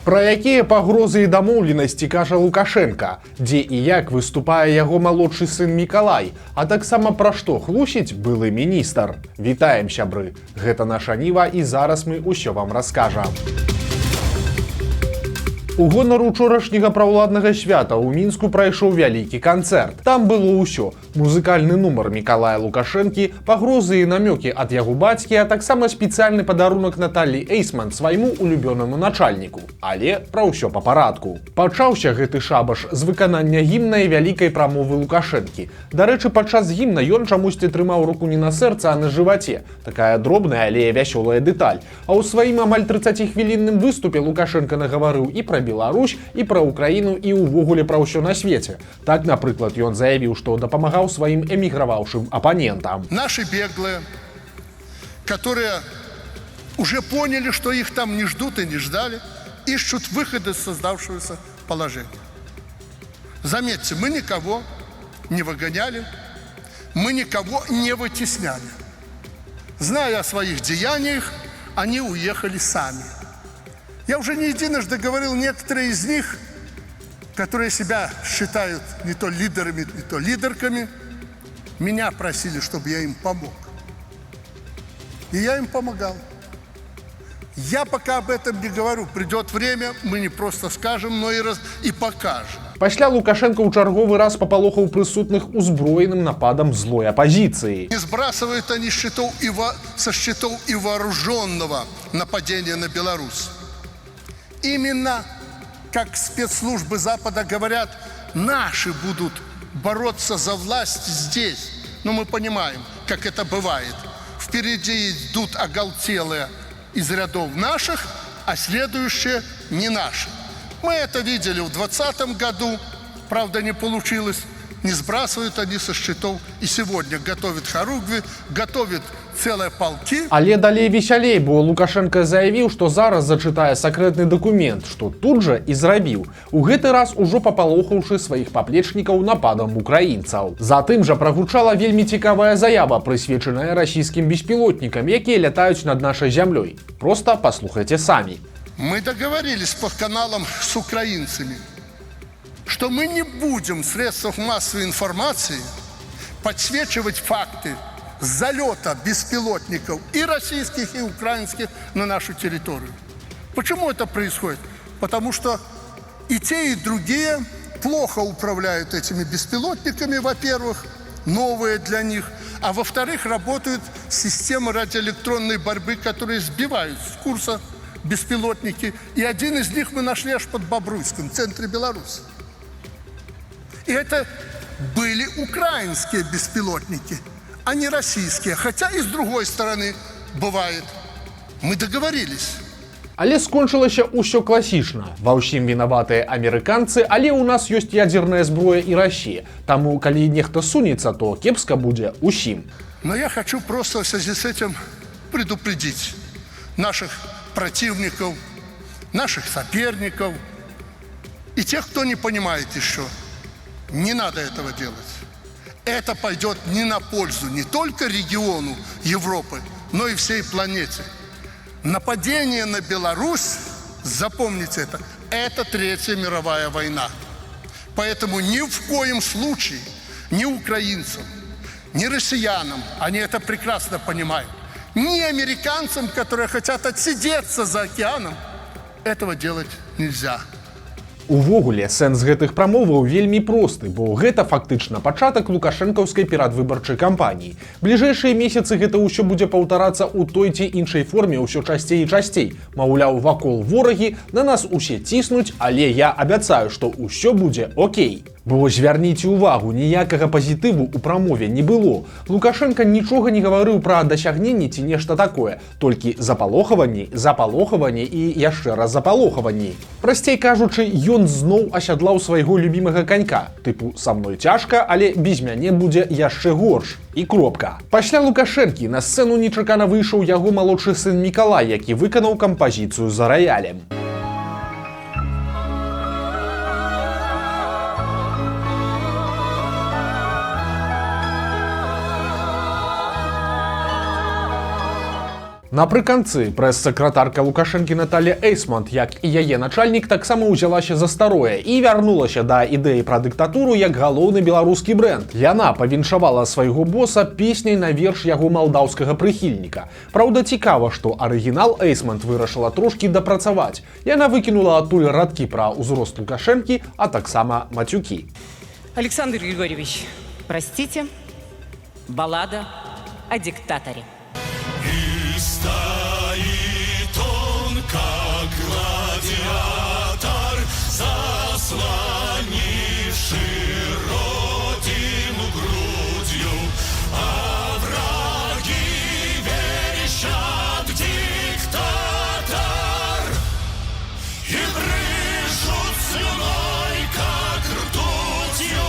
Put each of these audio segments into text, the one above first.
Пра якія пагрозы і дамоўленасці кажа Лукашэнка, дзе і як выступае яго малодшы сын Мікалай, а таксама пра што хлусіць былы міністр. Вітаем, сябры. Гэта «Наша Ніва», і зараз мы ўсё вам раскажам. У гонар учорашняга праўладнага свята ў Мінску прайшоў вялікі канцэрт. Там было ўсё: музыкальны нумар Мікалая Лукашэнкі, пагрозы і намёкі ад яго бацькі, а таксама спецыяльны падарунак Наталлі Эйсман свайму улюбёнаму начальніку. Але пра ўсё па парадку. Пачаўся гэты шабаш з выканання гімна і вялікай прамовы Лукашэнкі. Дарэчы, падчас гімна ён чамусьці трымаў руку не на сэрца, а на жываце. Такая дробная, але вясёлая дэталь. А ў сваім амаль 30-хвілінным выступе Лукашэнка нагаварыў і пра Беларусь, і пра Украіну, і ўвогуле пра ўсё на свеце. Так, напрыклад, ён заявіў, што дапамагаў сваім эміграваўшым апанентам. Наши беглые, которые уже поняли, что их там не ждут и не ждали, ищут выхода из создавшегося положения. Заметьте, мы никого не выгоняли, мы никого не вытесняли. Зная о своих деяниях, они уехали сами. Я уже не единожды говорил, некоторые из них, которые себя считают не то лидерами, не то лидерками, меня просили, чтобы я им помог. И я им помогал. Я пока об этом не говорю. Придет время, мы не просто скажем, но и покажем. Пасля Лукашэнка ў чарговы раз папалохаў прысутных узброеным нападам злой апазіцыі. Не сбрасывают они со счетов и вооруженного нападения на Беларусь. Именно, как спецслужбы Запада говорят, наши будут бороться за власть здесь. Но мы понимаем, как это бывает. Впереди идут оголтелые из рядов наших, а следующие не наши. Мы это видели в 2020 году, правда, не получилось. Не сбрасывают они со счетов и сегодня. Готовят хоругви, готовят целые полки. Але далей весялей, бо Лукашэнка заявіў, што зараз зачытае сакрэтны дакумент, што тут жа і зрабіў. У гэты раз ужо папалохаўшы сваіх паплечнікаў нападам украінцаў. Затым жа прагучала вельмі цікавая заява, прысвечаная расійскім беспілотнікам, якія лятаюць над нашай зямлёй. Проста паслухайце самі. Мы договорились по каналам с украинцами, что мы не будем в средствах массовой информации подсвечивать факты залета беспилотников и российских, и украинских на нашу территорию. Почему это происходит? Потому что и те, и другие плохо управляют этими беспилотниками, во-первых, новые для них, а во-вторых, работают системы радиоэлектронной борьбы, которые сбивают с курса беспилотники. И один из них мы нашли аж под Бобруйском, в центре Беларуси. И это были украинские беспилотники, а не российские. Хотя и с другой стороны бывает. Мы договорились. Але скончылася ўсё класічна. Ва ўсім вінаватыя амерыканцы, але ў нас ёсць ядзерная зброя і Расія. Таму калі нехта сунецца, то кепска будзе усім. Но я хочу просто в связи с этим предупредить наших противников, наших соперников и тех, кто не понимает еще. Не надо этого делать. Это пойдет не на пользу не только региону Европы, но и всей планете. Нападение на Беларусь, запомните это Третья мировая война. Поэтому ни в коем случае ни украинцам, ни россиянам, они это прекрасно понимают, ни американцам, которые хотят отсидеться за океаном, этого делать нельзя. Увогуле, сэнс гэтых прамоваў вельмі просты, бо гэта фактычна пачатак лукашэнкаўскай перадвыбарчай кампаніі. Бліжэйшыя месяцы гэта ўсё будзе паўтарацца ў той ці іншай форме ўсё часцей і часцей. Маўляў, вакол ворагі, на нас усе ціснуць, але я абяцаю, што ўсё будзе окей. Бо звярніце ўвагу, ніякага пазітыву ў прамове не было. Лукашэнка нічога не гаварыў пра дасягненні ці нешта такое, толькі запалохаванні, запалохаванні і яшчэ раз запалохаванні. Прасцей кажучы, ён зноў асядлаў свайго любімага канька. Тыпу, са мной цяжка, але без мяне будзе яшчэ горш. І кропка. Пасля Лукашэнкі на сцэну нечакана выйшаў яго малодшы сын Мікалай, які выканаў кампазіцыю за раялем. Напрыканцы прэс-сакратарка Лукашэнкі Наталля Эйсмонт, як і яе начальнік, таксама ўзялася за старое і вярнулася да ідэі пра дыктатуру як галоўны беларускі бренд. Яна павіншавала свайго боса песняй на верш яго малдаўскага прыхільніка. Праўда, цікава, што арыгінал Эйсмонт вырашыла трошкі дапрацаваць. Яна выкінула адтуль радкі пра ўзрост Лукашэнкі, а таксама мацюкі. Александр Григорьевич, простите, баллада о диктаторе. И стоит он, как гладиатор, заслонивший родину грудью, а враги верещат: «Диктатор!» и брызжут слюной, как ртутью.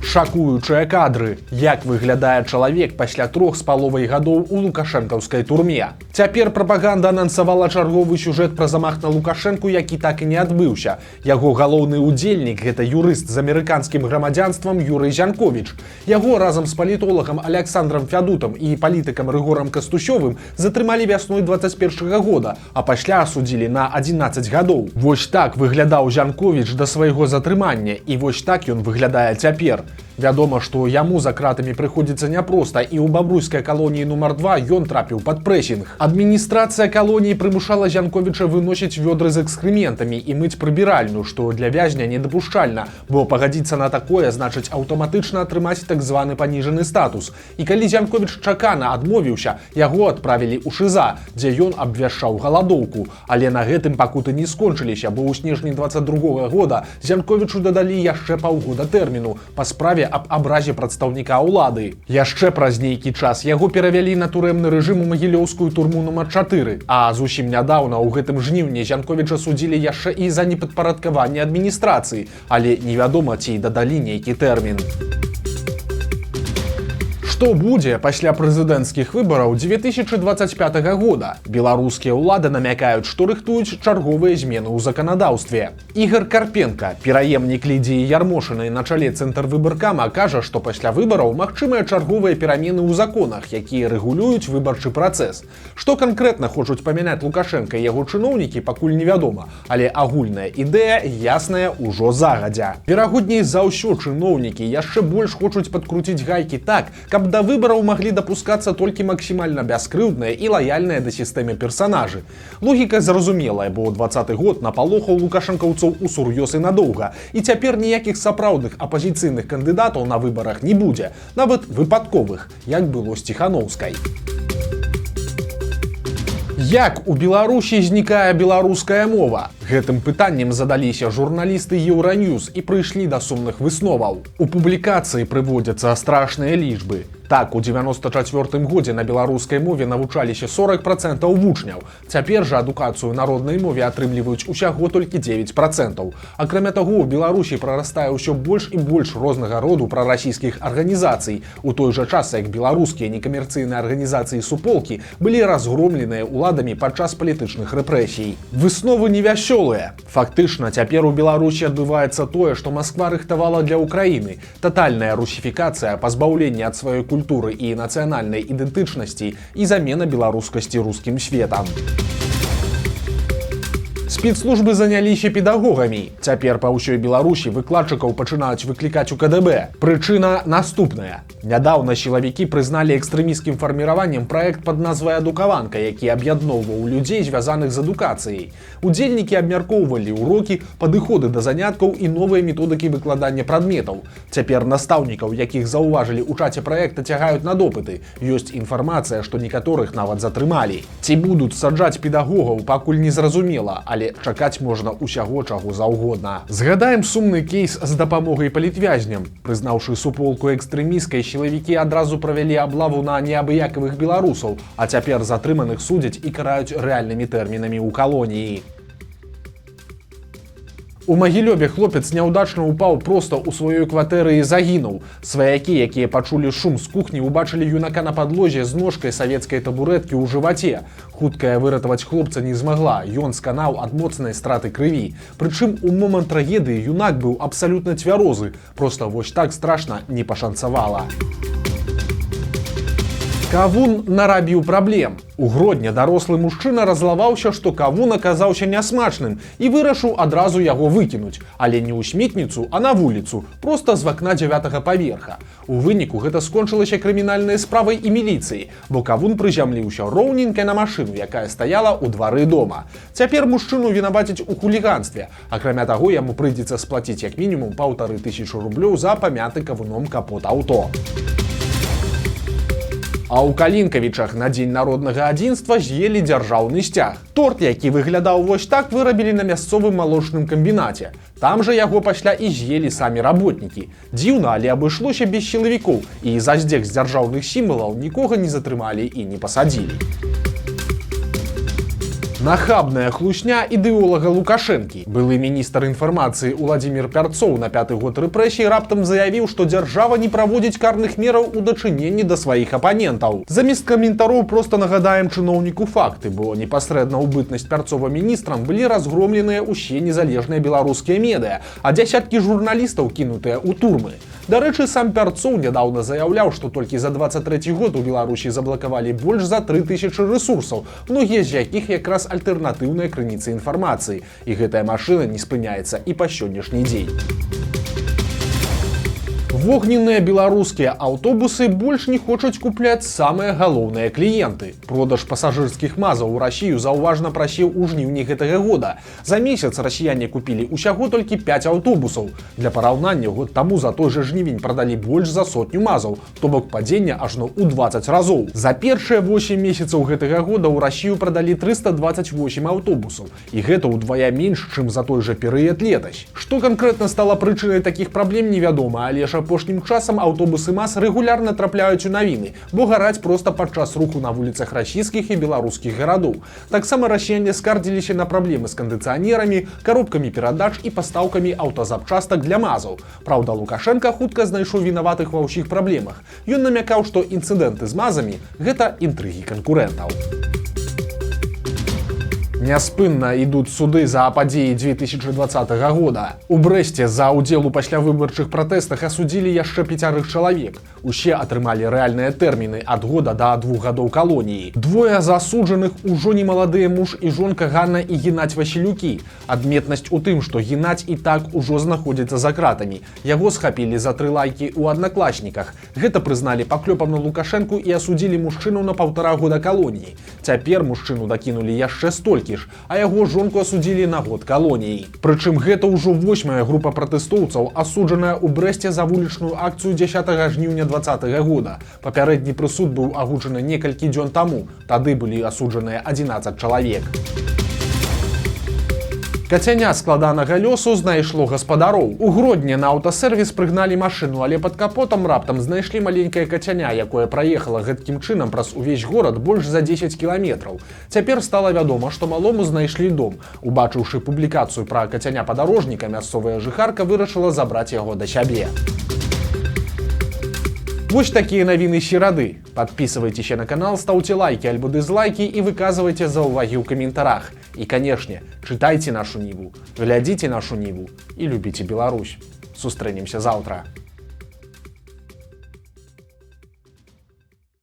Шакуючыя кадры. Як выглядае чалавек пасля 3,5 гадоў у лукашэнкаўскай турме? Цяпер прапаганда анансавала чарговы сюжэт пра замах на Лукашэнку, які так і не адбыўся. Яго галоўны ўдзельнік — гэта юрыст з амерыканскім грамадзянствам Юрый Зянковіч. Яго разам з палітолагам Аляксандрам Фядутам і палітыкам Рыгорам Кастусёвым затрымалі вясной 21 года, а пасля асудзілі на 11 гадоў. Вось так выглядаў Зянковіч да свайго затрымання, і вось так ён выглядае цяпер. Вядома, што яму за кратамі прыходзіцца няпроста, і ў Бабруйскай калоніі нумар 2 ён трапіў пад прэсінг. Адміністрацыя калоніі прымушала Зянковіча выносіць вёдры з экскрэментамі і мыць прыбіральню, што для вязня недапушчальна, бо пагадзіцца на такое — значыць аўтаматычна атрымаць так званы паніжаны статус. І калі Зянковіч чакана адмовіўся, яго адправілі ў ШИЗО, дзе ён абвяшчаў галадоўку. Але на гэтым пакуты не скончыліся, бо ў снежні 22 года Зянковічу дадалі яшчэ паўгода тэрміну па справе аб абразе прадстаўніка ўлады. Яшчэ праз нейкі час яго перавялі на турэмны рэжым у магілёўскую турму нумар 4. А зусім нядаўна, ў гэтым жніўні, Зянковіча судзілі яшчэ і за непадпарадкаванне адміністрацыі, але невядома, ці дадалі нейкі тэрмін. Што будзе пасля прэзідэнцкіх выбараў 2025 года? Беларускія ўлады намякаюць, што рыхтуюць чарговыя змены ў заканадаўстве. Ігар Карпенка, пераемнік Лідзіі Ярмошынай на чале Цэнтрвыбаркама, кажа, што пасля выбараў магчымыя чарговыя перамены ў законах, якія рэгулююць выбарчы працэс. Што канкрэтна хочуць памяняць Лукашэнка і яго чыноўнікі, пакуль невядома, але агульная ідэя ясная ўжо загадзя. Верагодней за ўсё, чыноўнікі яшчэ больш хочуць падкруціць гайкі так, каб да выбараў маглі дапускацца толькі максімальна бяскрыўдныя і лаяльныя да сістэме персанажы. Логіка зразумелая, бо 20-ы год напалохаў лукашэнкаўцаў усур'ёз і надоўга. І цяпер ніякіх сапраўдных апазіцыйных кандыдатаў на выбарах не будзе, нават выпадковых, як было з Ціханоўскай. Як у Беларусі знікае беларуская мова? Гэтым пытаннем задаліся журналісты Еўраньюз і прыйшлі да сумных высноваў. У публікацыі прыводзяцца страшныя лічбы. Так, у 94 годзе на беларускай мове навучаліся 40% вучняў. Цяпер жа адукацыю на роднай мове атрымліваюць усяго толькі 9%. Акрамя таго, у Беларусі прарастае ўсё больш і больш рознага роду прарасійскіх арганізацый. У той жа час, як беларускія некамерцыйныя арганізацыі, суполкі былі разгромленыя ўладамі падчас палітычных рэпрэсій. Высновы невясёлыя. Фактычна, цяпер у Беларусі адбываецца тое, што Масква рыхтавала для Украіны. Татальная русіфікацыя, пазбаўленне ад сваёй культуры і нацыянальнай ідэнтычнасці і замена беларускасці рускім светам. Спецслужбы заняліся педагогамі. Цяпер па ўсёй Беларусі выкладчыкаў пачынаюць выклікаць у КДБ. Прычына наступная. Нядаўна сілавікі прызналі экстрэмісцкім фарміраваннем праект пад назвай «Адукаванка», які аб'ядноўваў людзей, звязаных з адукацыяй. Удзельнікі абмяркоўвалі ўрокі, падыходы да заняткаў і новыя методыкі выкладання прадметаў. Цяпер настаўнікаў, якіх заўважылі ў чаце праекта, цягаюць на допыты. Ёсць інфармацыя, што некаторых нават затрымалі. Ці будуць саджаць педагогаў, пакуль не зразумела, але чакаць можна ўсяго чаго заўгодна. Згадаем сумны кейс з дапамогай палітвязням. Прызнаўшы суполку экстрэмісцкай, сілавікі адразу правялі аблаву на неабыякавых беларусаў, а цяпер затрыманых судзяць і караюць рэальнымі тэрмінамі ў калоніі. У Магілёве хлопец няўдачна ўпаў проста ў сваёй кватэры і загінуў. Сваякі, якія пачулі шум з кухні, убачылі юнака на падлозе з ножкай савецкай табурэткі ў жываце. Хуткая выратаваць хлопца не змагла. Ён сканаў ад моцнай страты крыві. Прычым у момант трагедыі юнак быў абсалютна цвярозы. Проста вось так страшна не пашанцавала. Кавун нарабіў праблем. У Гродне дарослы мужчына раззлаваўся, што кавун аказаўся нясмачным, і вырашыў адразу яго выкінуць, але не ў сметніцу, а на вуліцу, проста з вакна дзявятага паверха. У выніку гэта скончылася крымінальнай справай і міліцыяй, бо кавун прызямліўся роўненька на машыну, якая стаяла ў двары дома. Цяпер мужчыну вінавацяць у хуліганстве. Акрамя таго, яму прыйдзецца сплаціць як мінімум 1500 рублёў за памяты кавуном капот аўто. А ў Калінкавічах на Дзень народнага адзінства з'елі дзяржаўны сцяг. Торт, які выглядаў вось так, вырабілі на мясцовым малочным камбінаце. Там жа яго пасля і з'елі самі работнікі. Дзіўна, але абышлося без сілавікоў, і за здзек з дзяржаўных сімвалаў нікога не затрымалі і не пасадзілі. Нахабная хлусня ідэолага Лукашэнкі. Былы міністр інфармацыі Уладзімир Пярцоў на пяты год рэпрэсій раптам заявіў, што дзяржава не праводзіць карных мераў у дачыненні да сваіх апанентаў. Замест каментароў проста нагадаем чыноўніку факты, бо непасрэдна ў бытнасць Пярцова міністрам былі разгромленыя ўсе незалежныя беларускія медыа, а дзясяткі журналістаў кінутыя ў турмы. Дарэчы, сам Пярцоў нядаўна заяўляў, што толькі за 23 год у Беларусі заблакавалі больш за 3000 рэсурсаў, многія з якіх якраз альтэрнатыўныя крыніцы інфармацыі. І гэтая машына не спыняецца і па сённяшні дзень. Вогненныя беларускія аўтобусы больш не хочуць купляць самыя галоўныя кліенты. Продаж пасажырскіх мазаў у Расію заўважна прасеў у жніўні гэтага года. За месяц расіяне купілі ўсяго толькі 5 аўтобусаў. Для параўнання, год таму за той жа жнівень прадалі больш за сотню мазаў, то бок падзення ажно ў 20 разоў. За першыя 8 месяцаў гэтага года ў Расію прадалі 328 аўтобусаў. І гэта ўдвая менш, чым за той жа перыяд летась. Што канкрэтна стала прычынай такіх праблем, невядома, але ж апошнім часам аўтобусы МАЗ рэгулярна трапляюць у навіны, бо гараць проста падчас руху на вуліцах расійскіх і беларускіх гарадоў. Таксама расіяне скардзіліся на праблемы з кандыцыянерамі, каробкамі перадач і пастаўкамі аўтазапчастак для мазаў. Праўда, Лукашэнка хутка знайшоў вінаватых ва ўсіх праблемах. Ён намякаў, што інцыдэнты з мазамі — гэта інтрыгі канкурэнтаў. Няспынна ідуць суды за падзеі 2020 года. У Брэсце за ўдзел у паслявыбарчых пратэстах асудзілі яшчэ пяцярых чалавек. Усе атрымалі рэальныя тэрміны ад года да 2 гадоў калоніі. Двое засуджаных ужо не маладыя муж і жонка Ганна і Геннадзь Васілюкі. Адметнасць у тым, што Геннадзь і так ужо знаходзіцца за кратамі. Яго схапілі за тры лайкі ў Аднакласніках. Гэта прызналі паклёпам на Лукашэнку і асудзілі мужчыну на 1,5 года калоніі. Цяпер мужчыну дакінулі яшчэ столькі ж, а яго жонку асудзілі на год калоніі. Прычым гэта ўжо восьмая група пратэстоўцаў, асуджаная ў Брэсце за вулічную акцыю 10 жніўня 20 года. Папярэдні прысуд быў агучаны некалькі дзён таму. Тады былі асуджаныя 11 чалавек. Кацяня складанага лёсу знайшло гаспадароў. У Гродне на аўтасервіс прыгналі машыну, але пад капотам раптам знайшлі маленькае кацяня, якое праехала гэткім чынам праз увесь горад больш за 10 кіламетраў. Цяпер стала вядома, што малому знайшлі дом. Убачыўшы публікацыю пра кацяня падарожніка, мясцовая жыхарка вырашыла забраць яго да сябе. Вось такія навіны серады. Падпісвайцеся на канал, стаўце лайкі альбо дызлайкі і выказвайце заўвагі ў каментарах. І, канешне, чытайце Нашу Ніву, глядзіце Нашу Ніву і любіце Беларусь. Сустрэнемся заўтра.